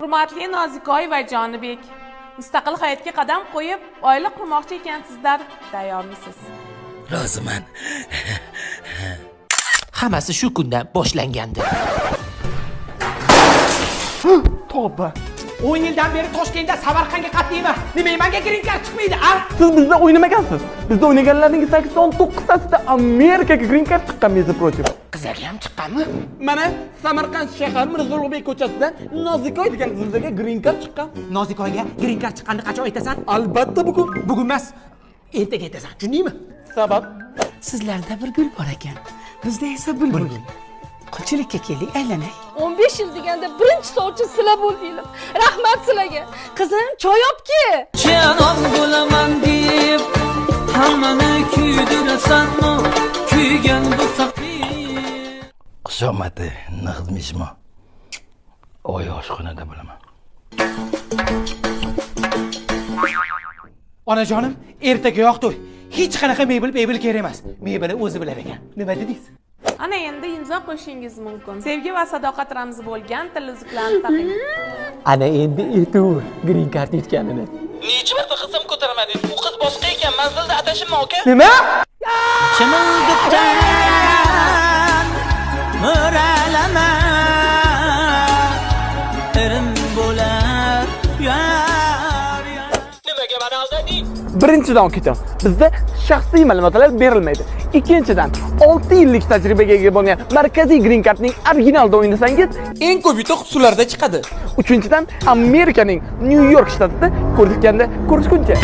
Hurmatli Nozikoy va Jonibek, mustaqil hayotga qadam qo'yib, oila qurmoqchi ekansizlar, tayyormisiz? Roziman. Hammasi shu kundan boshlangandi. Tavba. 10 yildan beri Toshkentda Samarqandga qatnayman. Nima, menga green card chiqmaydi, a? Siz bizda o'ynamagansiz. Bizda o'ynaganlarning 89tasida Amerikaga green card chiqqan, между прочим. Qizlarga ham chiqqanmi? Mana Samarqand shahar Mirzo Ulug'bek ko'chasidan Nozikoy degan qizimizga green card chiqqan. Nozikoyga green card chiqqanini qachon aytasan? Albatta bugun. Bugun emas, ertaga aytasan. Tushundingmi? Sabab? Sizlarda bir gul bor ekan, bizda esa bulbul. Qulchilikka keldik, aylanay. 15 yil deganda birinchi sovchi sizlar bo'ldinglar. Rahmat sizlarga. Qizim, choy olib kel. Kenan bo'laman deb hammani kuydirasanmi, kuygan bu faqir. Xushomadi nig'mishmi? Oy, oshxonada bo'laman. Onajonim, ertagayoq to'y. Hech qanaqa mebel kerak emas. Mebeli o'zi bilar ekan. Nima dedingiz? Ana endi imzo qo'yishingiz mumkin. Sevgi va sadoqat ramzi bo'lgan tilla uzuklarni taqing. Ana endi aytaver green card yutganini. Necha marta qilsam ko'tarmadingiz. U qiz boshqa ekan, manzilda adashimmi, aka? Nima? Chimildiqdan mo'ralama, irim bo'lar yor yor. Nimaga meni aldading? Birinchidan, okajon, bizda shaxsiy ma'lumotlar berilmaydi. Ikkinchidan, 6 yillik tajribaga ega bo'lgan markaziy green cardning originalida o'ynasangiz, eng ko'p yutuq shularda chiqadi. Uchinchidan, Amerikaning Nyu York shtatida ko'rishganda ko'rishguncha.